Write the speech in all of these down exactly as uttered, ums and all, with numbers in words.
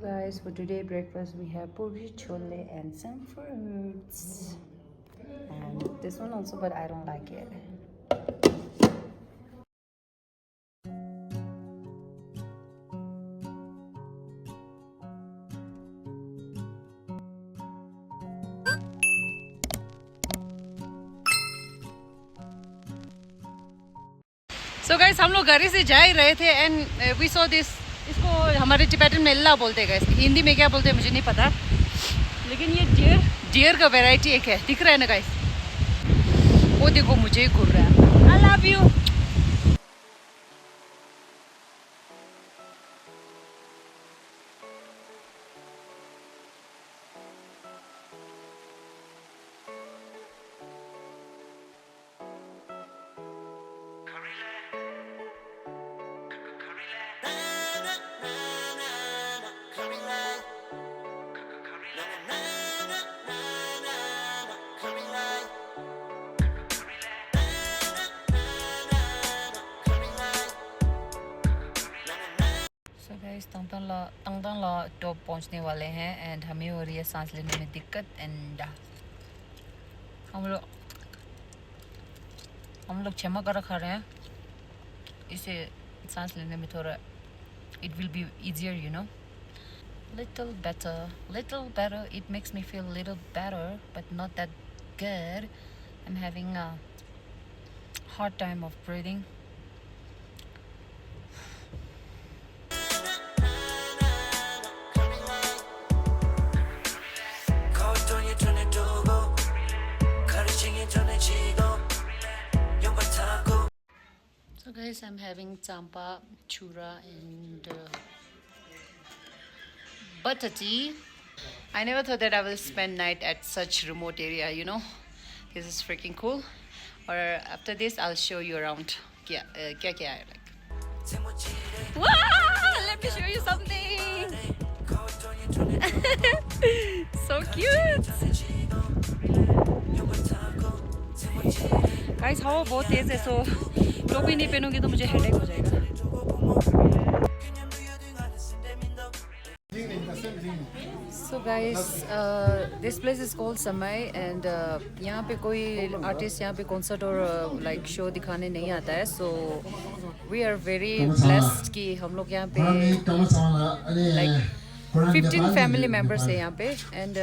Guys, for today breakfast we have puri chole and some fruits. And this one also, but I don't like it. So guys, हम लोग घर से जा ही रहे थे and we saw this. इसको हमारे टिबेटन में इल्ला बोलते हैं गाइस। हिंदी में क्या बोलते हैं मुझे नहीं पता, लेकिन ये डियर, डियर का वैरायटी एक है, दिख रहा है ना गाइस? वो देखो, मुझे ही घूर रहा है। I love you. So guys, तंगतंग ला, तंगतंग ला टॉप पहुंचने वाले हैं and हमें हो रही है सांस लेने में दिक्कत and हम लोग, हम लोग छेमा करा खा रहे हैं, इससे सांस लेने में थोड़ा, it will be easier, you know. Little better, little better. It makes me feel little better, but not that good. I'm having a hard time of breathing. So guys, I'm having tsampa, chura, and uh, butter tea. I never thought that I will spend night at such remote area, you know. This is freaking cool. Or after this, I'll show you around. क्या, uh, क्या क्या है, like. Wow, let me show you something. So cute. Guys, हवा बहुत तेज है, so टोपी नहीं पहनूंगी तो मुझे हेडेक हो जाएगा. So guys, uh, this place is called Samay and uh, यहाँ पे कोई आर्टिस्ट यहाँ पे कॉन्सर्ट और लाइक शो दिखाने नहीं आता है. So we are very blessed कि हम लोग यहाँ पे लाइक फिफ्टीन फैमिली मेंबर्स है यहाँ पे. एंड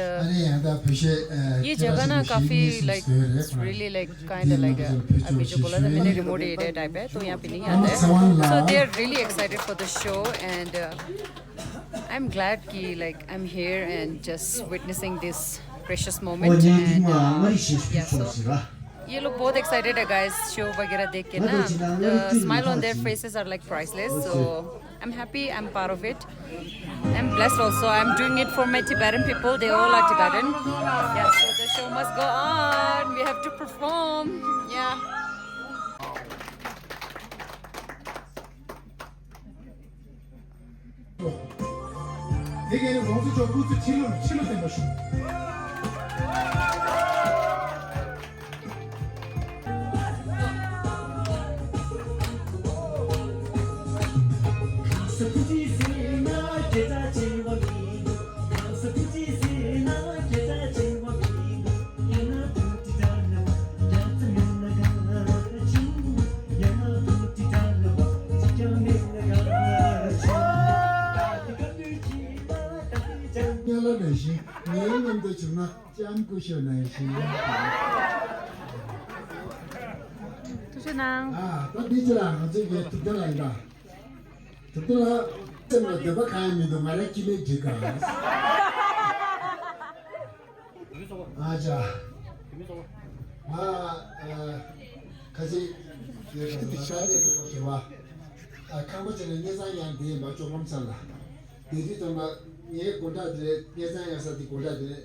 ये जगह ना काफ़ी like, it's really like kind of like, अभी जो बोला था मैंने, रिमोट एरिया टाइप है, तो यहाँ पे नहीं आता है. So they are really excited for the show and I'm glad कि like I'm here and just witnessing this precious moment and uh, yeah, so ये लोग बहुत एक्साइटेड है गाइस, शो वगैरह देख के ना. The smile on their faces are like priceless, so I'm happy I'm part of it. I'm blessed also. I'm doing it for my Tibetan people. They all are Tibetan. Yeah, so the show must go on. We have to perform. Yeah. དེ་གའི་རོང་ཚོ་ཕྱོགས་སྐུ་ཚེ་ཁྲི་ལོར་ཁྲི་ལོ་བརྟན་པར་ཤོག་ཉལ་ལ་ནང་བཞིན་ངའི་མཉམ་དུ་བྱུང་ན་ལྕམ་སྐུ་ཞབས་ནང་བཞིན། ཐུགས་རྗེ་གནང་། ཨ། ད་འདི་ཅི་ལ་ང་ཚོའི་གི་ཐུབ་བསྟན་ལ་ཡིན་ད། ཐུབ་བསྟན་ལ་སེམས་ལ་འདོད་པ་གང་ཡང་མི་འདུག་ང་རང་ཁྱི་ལས་འགྲིག་ག་ཨ་ཅག་ཨ། ཨ། ཁ་ཅིག་ཡོད་ཀྱང་ང་ད་ལས་ཀྱི་ཐོག་ཞུ་བ། ཨ། ཁང་པ་ཅིག་ལ་སྙེ་ཚང་ཡང་འདི་ཡིན་པ་ཅོག་ལོམ་ཚར་ལ། དེ་དུས་ཙམ་པ་ངའི་སྒོ་འགྲམ་དེ་རེད། སྙེ་ཚང་ཡང་ས་དེ་སྒོ་འགྲམ་དེ་རེད།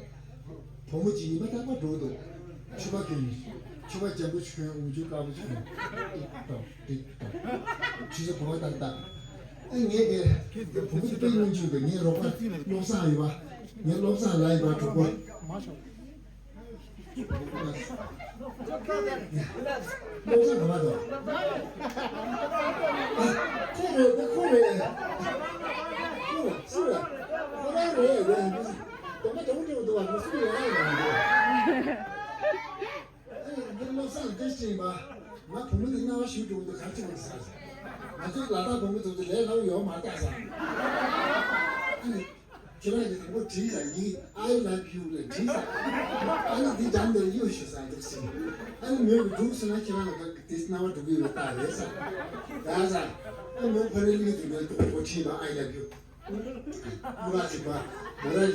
བུ་མོ་གཅིག་ཉི་མ་རྟག་པར་འགྲོ་འདུག་ཆུ་བ་གྱོན། ཆུ་བ་འཇམ་པོ་གྱོན། འུ་ཆུ་དཀར་པོ་གྱོན། ཏིག་ཏོག་ཏིག་ཏོག་ཆུ་ཚོད་དགུ་པ་ཏག་ཏག་ཨ། ངས་དེ་བུ་མོ་དེ་དཔེ་སྙིང་རྗེ་འདུག་ངའི་རོགས་པ་བློ་བཟང་ཡོད་པ། ངའི་བློ་བཟང་ལ་ཡིན་པ་གྲོགས་པོ། བློ་བཟང་ག་པར་འདུག་ཁོ་རེད། ཁོ་རེད། ཁོ་རེད། སུ་རེད། ཨེ་ཡ་ཡ་ཡ། དོན་པ་དྲང་པོ་དྲང་པོ་འདུག་བ། མི་སུ་ཡོད་ཡ་ཡོད་མ་འདུག་ཨ་ནི་འདིར་བློ་བཟང་བསྟན་ཅིང་པ། ང་བུ་མོ་འདི་རྣ་བ་ཞུ་འགྲོ་འདུག་ག་ཅི་མ་ཟ། ང་ཚོའི་ལ་དྭགས་བུ་མོ་ཚོ་ཚོ་ལས་སླ་བོ་ཡོད་མ་རེད་ཟ། ཨ་ནི་ཁྱེད་རང་གིས་དང་པོ་བྲིས་ཟ། ཡིག I love you ལ་བྲིས་ཟ། ཨ་ནི་འདི་འགྲམ་དུ་གཡུག་ཞུ་ཟ་འདུག་ཟེར། ཨ་ནི་མོས་གི་འགྲུག་སོང་ན་ཁྱེད་རང་ལ་དེ་རྣ་བ་འགྲོ་གི་ཡོད་པ་རེད་ཟ། ད་ཟ། ཨ་མོ་ཕ་རེ་ལི་དུ་ནས་དང་པོ་བྲིས་པ། I love you། ཨུ་ར་ཅིག་པ། མོ་ར།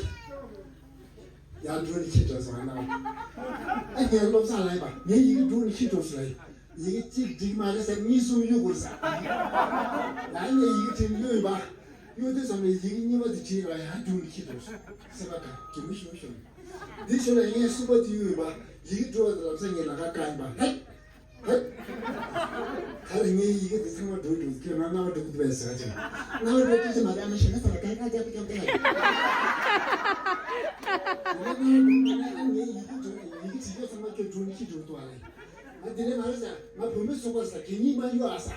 ཡར་འགྲོ་ནི་ཁྱི་འགྲོ་སོང་ཨ་ན། ཨ་ངས་བློ་བཟང་ལ་ཡིན་པ། ངས་ཡི་གེ་འགྲོ་ནི་ཁྱི་འགྲོ་སོང་ལ་ཡིན། ཡི་གེ་གཅིག་འགྲིག་མ་རེད་ཟེར། གཉིས་གསུམ་གཡུག་དགོས་ཟེར། ཡང་ངས་ཡི་གེ་དེ་གཡུག་ཡིན་པ། གཡུག་དུས་ཙམ་ནས་ཡི་གེ་གཉིས་པ་དེ་བྲིས་ལ་ཡར་འགྲོ་ནི་ཁྱི་འགྲོ་སོང་། སེམས་པ་ག་གི་མི་ཤོར་ཤོར། འདི་ཞོར་ལ་ངས་གསུམ་པ་དེ་གཡུག་ཡིན་པ། ཡི་གེ་འགྲོ་བ་དེ་ལམ་སང་ངས་ལ་ཁ་བཀག་ཡིན་པ། ཧེ། ཧེ། ད་རེས་ངའི་ཡི་གེ་འདི་ཚང་མ་འགྲོ་འགྲོ་ཁྱོད་རང་རྣ་བ་འགྲོ་གི་འདུག་པས་ཟེར་ཅིང་། རྣ་བ་འགྲོ་ཅི་ཅི་མ་རེད། ཨ་མ་ཞེ་ན་ས་ལ་ཀ་ཀ་རྒྱབ་རྒྱབ་རྒྱབ། ངའི་ཡི་གེ་འགྲོ་ཡི་གེ་བྲིས་ཡོད་ཚང་མ་ཁྱོད་འགྲོ་ནི་ཁྱི་འགྲོ་འདུག་ཨ་ལེ། ང་འདི་ནས་མ་རེད་ཟེར། ང་བུ་མོ་སོང་བ་ཟེར། གད་སྙིགས་མ་གཡུག་ཨ་ཟེར།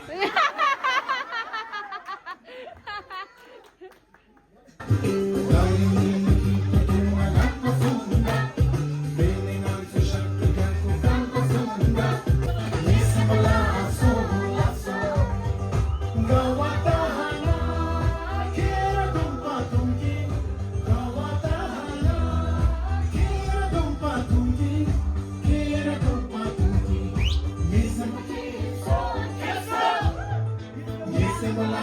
ཉེ་སེམས་པ་ལ།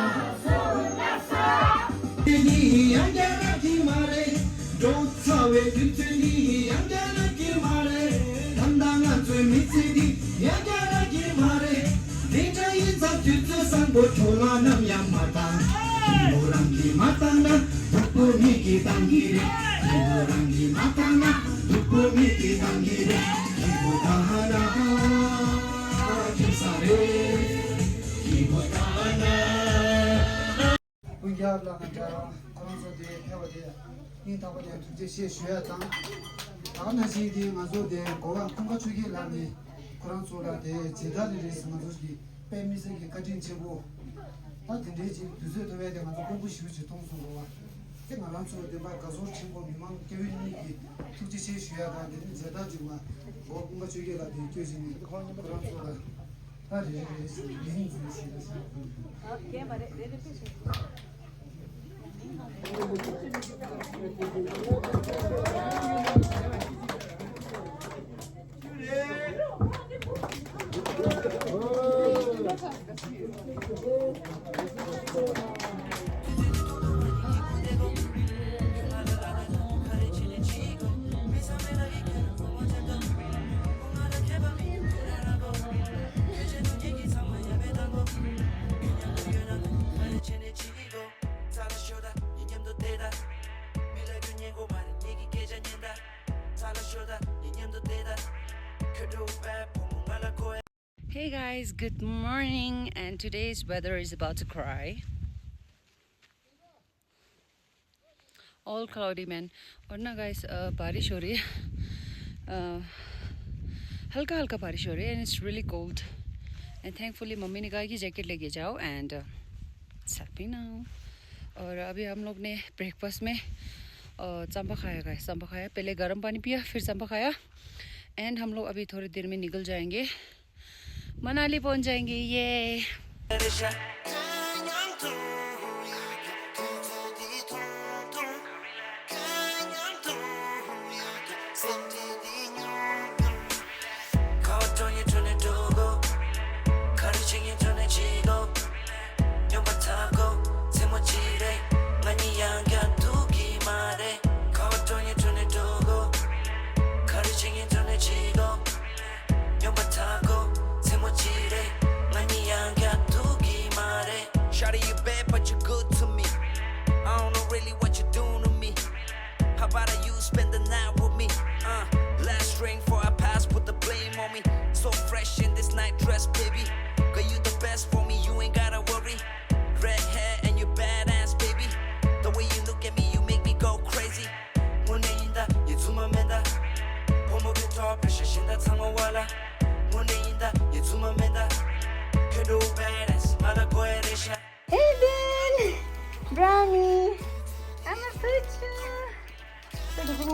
དེ་ནི་ཡང་བསྐྱར་རག་གི་མ་རེད། འགྲོ་ཚར་བའི་དུས་ཚོད་ནི་ཡང་བསྐྱར་རག་གི་མ་རེད། ད་ལྟ་ང་ཚོའི་མི་ཚེ་འདི་ཡང་བསྐྱར་རག་གི་མ་རེད། དེ་འདྲ་ཡིན་ཙང་དུས་ཚོད་བཟང་པོ་འཕྲོ་བརླག་ནམ་ཡང་མ་བཏང་། སྐྱིད་པོ་རང་གིས་མ་བཏང་ན་སྡུག་པོ་མི་གིས་བཏང་གི་རེད། སྐྱིད་པོ་རང་གིས་མ་བཏང་ན་སྡུག་པོ་མི་གིས་བཏང་གི་རེད། སྐྱིད་པོ་ད་ཧ་ན་ཁྱིམ་ས་རེད། སྐྱིད་པོ་ད་ཧ་ན། ཀུན་ཁྱབ་ལ་ང་འདྲ་ཁོ་རང་ཚོ་དེ་ཕེབས་པ་དེ་སྙིང་ཐག་པ་ནས་ཐུགས་རྗེ་ཆེ་ཞུ་ཡ་དང་། ད་ག་ནང་བཞིན་དེ་ང་ཚོ་དེ་གོ་བ་ཀུན་དགའ་ཆོས་རྒྱལ་ལགས་ནས་ཁོ་རང་ཚོ་ལ་དེ་མཇལ་དར་རེ་རེ་ང་ཚོ་གི་དཔེ་མི་སྲིད་ཀྱི་བཀའ་དྲིན་ཆེན་པོ། ད་དེ་འདྲའི་ཅིག་དུས་ཚོད་ཐོབ་ཡ་དེ་ང་ཚོ་ཕྲུ་གུ་ཞེ་པོ་ཅིག་མཐོང་སོང་གོ་བ། དེ་ང་རང་ཚོ་བདེན་པ་དགའ་ཚོར་ཆེན་པོ་མི་མང་སྐྱ་བོའི་གཉིས་ཀྱི་ཐུགས་རྗེ་ཆེ་ཞུ་ཡ་དང་དེ་ནས་མཇལ་དར་ཅིག་མ་གོ་བ་ཀུན་དགའ་ཆོས་རྒྱལ་ལགས་དེ་བསྐྱོད་བྱས་ནས་ཁོ་རང་ཚོ་ལ། ད་རེ་རེ་རེ་ཞིག་ཡིན་ཟིན་ཞིག་རེ་ཞིག Hey guys, good morning, and today's weather is about to cry. All cloudy, man. और ना guys, अ, बारिश हो रही है। अ, हल्का हल्का बारिश हो रही है and it's really cold. And thankfully mummy ने कहा कि जैकेट लेके जाओ and, uh, it's happening now. और अभी हम लोग ने ब्रेकफास्ट में, अ, चाम्बा खाया guys, चाम्बा खाया। पहले गर्म पानी पिया, फिर चाम्बा खाया। And हम लोग अभी थोड़ी देर में निकल जाएंगे। मनाली पहुंच जाएंगे, ये। Shawty, you bad ཡ་ཡ།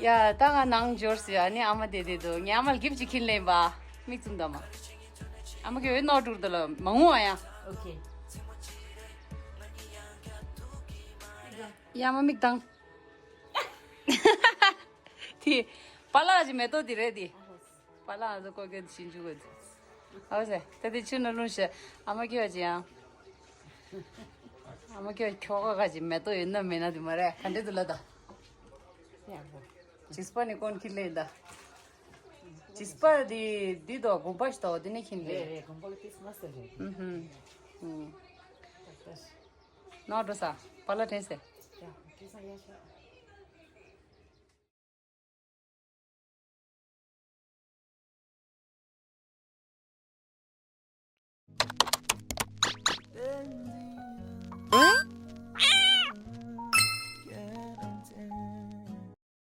ཡ་ད་ང་ནང་འབྱོར་སོང་། ཨ་ནི་ཨ་མ་དེ་དེ་འདུག་ངས་ཨ་མ་ལ་གིབ་ཅིག་ཁྱེར་ལེན་པ། མིག་བཙུམ་དང་མ། ཨ་མ་གིས་འོད་ནོར་འགྲུར་དུ་ལ་མ་ངུ་བ་ཡ། ཨོ་ཁེ། ཡ་མ་མིག་དང་། དེ། པཱ་ལགས་ཀྱི་མེ་ཏོག་དེ་རེད་དེ། པཱ་ལགས་ང་ཚོ་ཀོ་ཀེ་ཤིན་ཅུ་གོ། ཨ་ཟེ། ད་དེ་ཆུ་ནང་ལྷུང་ཤག་ཨ་མ་ཁྱོད་ཀྱི་ཡང་། ཨ་མ་ཁྱོད་ཁྱོ་ག་ག་ཅིག་མེ་ཏོག་ཡོད་ན་མེད་ན་དེ་མ་རེད། ག་འདྲེ་དུ་ལ་ད། ཡག་པོ། ཇིས་པ་ནི་ཀོན་ཁྱེར་ལེན་ད། ཇིས་པ་དེ་དེ་དོ་དགོན་པ་ཞིག་དོ་དེ་ནས་ཁྱེར་ལེན། རེད་རེད། དགོན་པ་ལ་ཁྲིས་མ་སི་རེད། ཨུ་ཧུམ། ཨུ། ད་ལྟ། ནོར་འགྲོ་ས། པཱ་ལགས་དྲན་སེ། ཡ་ཁྲིས་ས་ཡ་ཤ།